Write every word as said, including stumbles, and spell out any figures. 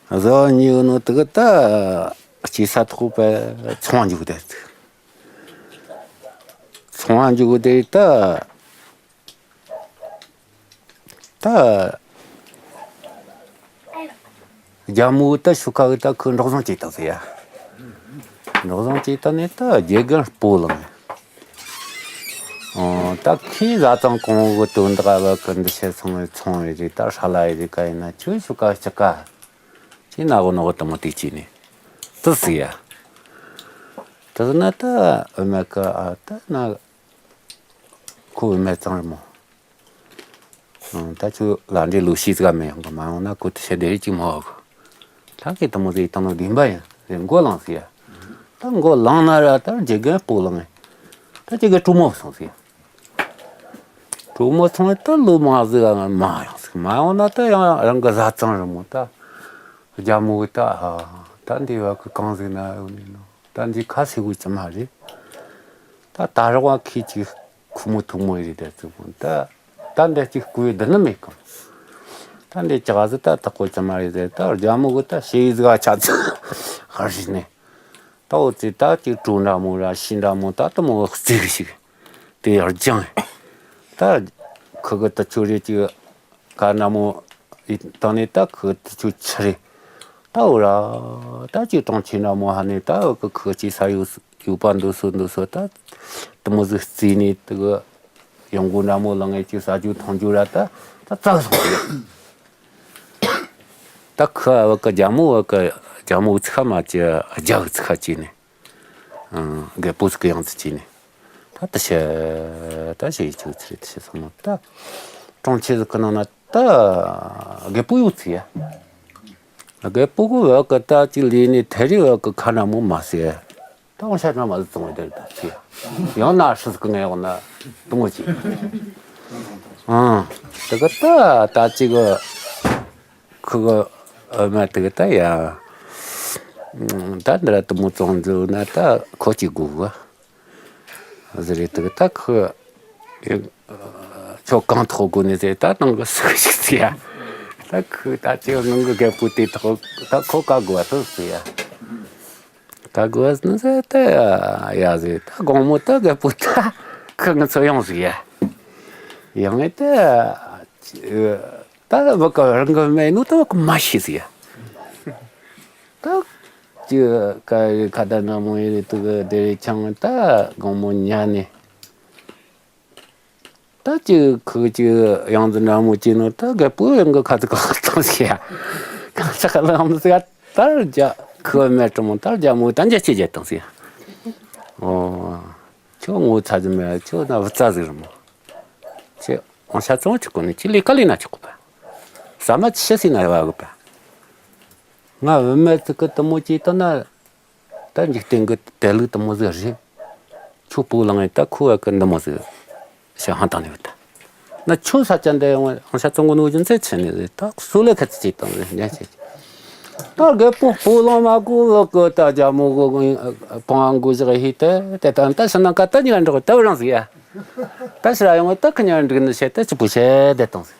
བཟོ་ཉིའུ་ནོ་དུ་གི་ད་སྐྱེས་ས་ཐོག་པ་ཚོང་འཇུག་དེ་ཚོང་འཇུག་དེ་ད་ད་རྒྱ་མོ་ད་ཤུ་ཁ་གི་ད་ཁུ་འབྲོག་བཟང་སྐྱེས་ད་ཟེར་ཡ། འབྲོག་བཟང་སྐྱེས་ད་ནི་ད་རྒྱལ་རྒན་སྤོ་ལངས། ཨོ་ད་ཁོས་བཟའ་ཚང་གོང་བུ་དོན་དག་བ་གི་འདི་བྱས་སོང་བའི་ཚོང་བའི་རེད། ད་ཧྲ་ལ་ཡི་རེད་ག་ཡིན་ན་ཁྱོད་ཤུ་ཀ་ལྕི་ཀ་ཁྱེད་ན་གོ་ནོ་གོ་དུ་མོ་དེ་ཅི་ནི་དུ་སི་ཡ། དུ་ན་ད་ཨ་མ་ཀ་ཨ་ད་ན་ཁོ་ཨ་མ་ཚང་རེད་མོ། ཨང་། ད་ཁྱོད་ལ་འདྲེ་ལོ་ཤེས་ཟིག་མེད་ཡོང་གི་མ་ཡོང་ན་ཁོ་དེ་ཤེས་དེ་རིགས་ཅིག་མ་ཧོ་གི། ད་ཁོས་དུ་མོ་ཟིག་བཏང་ནོ་བདེན་པ་ཡིན་ཟེར་མགོ་ལངས་ཟེར་ཡ། ད་མགོ་ལངས་ན་ར་ད་རྒྱལ་རྒན་སྤོ་ལངས་ངས། ད་ཁྱེད་ཀྱི་གྲོགས་མོ་སོང་ཟེར་ཡ། གྲོགས་མོ་སོང་ད་ལོ་མང་ཟིག་མ་ཡོང་ཟིག་མ་ཡོང་ན་ད་ཡང་རང་གི་བཟའ་ཚང་རེད་མོ། ད་རྒྱ་མོ་གི་ད་ད་འདི་བ་གི་གང་ཟིག་ན་ཡོང་ནི་ནོ། ད་འདི་ཁ་སེ་གོ་ཅི་མ་རེད། ད་ད་རོགས་ཁྱེད་ཀྱི་ཁུ་མོ་ཐུག་མོ་ཡི་རེད་ད་ཙི་མོ། ད་ད་འདི་གཅིག་སྐུའི་འདི་ནི་མེད་གམ། ད་འདི་ཅག་ཟི་ད་ཐག་གོ་ཅི་མ་རེད་ཟེར། ད་རྒྱ་མོ་གི་ད་ཤེས་ཡི་ཟི་ག་ཆ་ཚི་ཧར་ཞིག་ནས་ད་འོ་ཙི་ད་ཅིག་གྲོ་འདྲ་མོ་ར་ཤིང་འདྲ་མོ་ད་དུ་མོ་བརྩིགས་ཞིག་དེ་ཡར་སྦྱངས། ད་ཁུ་གི་ད་ཆུ་རེ་ཅིག་ཁ་ན་མོ་ཡི་བཏང་ནས་ད་ཁུ་དུ་ཆུ་ཆུ་རེད། ད་འོ་ར་ད་ཅིག་གྲོང་ཁྱེར་ན་མོ་ཧ་ནས་ད་འོ་གི་ཁུ་ཅིག་ས་ཡོད་ཡོད་པ་འདུག་སོ་འདུག་སོ། ད་དུ་མོ་ཟིག་བརྩིས་ནས་དུ་གི་ཡོང་སྒོ་འདྲ་མོ་ལངས་ངེ་ཅིག་ཟ་རྒྱུ་འཐུང་རྒྱུ་ར་ད་ད་བཙལ་སོང་གི། ད་ཁུ་འོ་གི་རྒྱ་མོ་འོ་གི་རྒྱ་མོ་ཚིག་ཁ་མ་ཅི་རྒྱ་གི་ཚིག་ཁ་ཅི་ནས། རྒད་པོ་ཟིག་གི་ཡང་ཟིག་བྱས་ནས་ད་ད་ཤི་ད་ཤི་ཡི་ཆུ་ཚིལ་ད་ཤི་སོང་ནོ། ད་གྲོང་ཁྱེར་ཟིག་གི་ནང་ན་ད་རྒད་པོ་ཡོད་ཚི་ཡ། རྒད་པོ་གི་བ་གི་ད་ཅིག་ལས་ནས་ཐེ་རི་བ་གི་ཁ་ན་མོ་མ་ཟེ། ད་འོང་ཤ་ཅང་མ་ཟིག་བཙོང་བའི་དེར་ད་ཤི་ཡ། ཡང་ན་ཧྲི་ཟིག་གི་ངའི་འོང་ན་དུ་མོ་ཅི། ཨང་། དེ་གི་ད་ད་ཅིག་གི་ཁུ་གི་ཨ་མ་དེ་གི་ད་ཡ། ད་འདི་ར་དུ་མོ་བཙོང་འཛུལ་ན་ད་ཁོ་གཅིག་དགོས་གི་ཟེར་རེད། དེ་གི་ད་ཁུ་ཁྱོད་གང་ཐོག་དགོས་ནས་ཟེར། ད་ནང་གི་སུ་ཞིག་ཟེར་ཡ། ད་ཁུ་ད་ཅི་ནང་གི་རྒད་པོ་དེ་ཐོག་ད་ཁོ་ག་དགོས་བ་ཐོག་ཟེར་ཡ། ག་དགོས་ནི་ཟེར་ད་ཡ་ཟེར། ད་དགོང་མོ་ད་རྒད་པོ་ད་ཁུ་ང་ཚོ་ཡོང་ཟེར་ཡ། ཡང་ངས་ད། ད་བུ་ག་རང་གི་མེད་ནོ་ད་བུ་ག་མ་ཤེས་ཟིག་ཡ། ད་ཅི་ཀ་རི་ཁ་ད་ན་མོ་ཡི་རེད་དུ་གི་དེ་རེད་ཆང་ད་དགོང་མོ་ཉལ་ནས། ད་ཅི་ཁུ་ཅི་ཡང་ཟི་ན་མོ་ཅི་ནོ་ད་རྒད་པོ་ཡང་གི་ཁ་ཚི་ག་བཏང་ཟིག་ཡ། གང་ས་ག་ལ་ཡང་ཟི་ཡ། ད་རྒྱ་ཁུ་མེད་དྲི་མོ་ད་རྒྱ་མོ་ད་འཇའ་ཆི་རྒྱ་བཏང་ཟིག་ཡ། ཨོ། ཁྱོད་ངོ་ཚ་ཟི་མེད། ཁྱོད་ན་བུ་ཚ་ཟིག་རེད་མོ། ཁྱེད་ཨང་ཤ་ཙོང་ཆི་གོ་ནི་ཁྱེད་ལས་ཀ་ལས་ན་ཆི་གོ་པ། ཟ་མ་ཆི་ཤི་སི་ན་ཡ་བ་གོ་པ། ང་བུད་མེད་ཙི་གི་དུ་མོ་ཅི་ཏོ་ན། ད་འཇིག་རྟེན་གི་དད་ལུགས་དུ་མོ་ཟིག་རེད། ཁྱོད་སྤོ་ལངས་ད་ཁོ་བ་གི་འདི་མོ་ཟིག་ཤ་ཧང་བཏང་ནི་བུད་ད། ན་ཁྱོད་ས་ཆ་འདི་ཡོང་ཨང་ཤ་ཙོང་གོ་ནོ་རྒྱུ་མཚན་ཆི་ནི་རེད། ད་སུ་ལས་ཁ་ཙི་ཅི་བཏང་རེད་ཉན་ཆེ། ད་རྒད་པོ་སྤོ་ལངས་མ་གོ་བ་གི་ད་རྒྱ་མོ་གོ་པང་གོ་ཞག་ཧི་ཏེ་ཏེ་ད་ད་ཤི་ན་ཀ་ད་ཉི་ག་འགྲོ་ད་བུ་རང་ཟིག་ཡ། ད་ཕྱིར་ཡོང་ད་ཁི་ཉག་འགྲིག་ནི་བྱས་ད་ཅི་པོ་བྱས་བསྡད་བཏང་ཟིག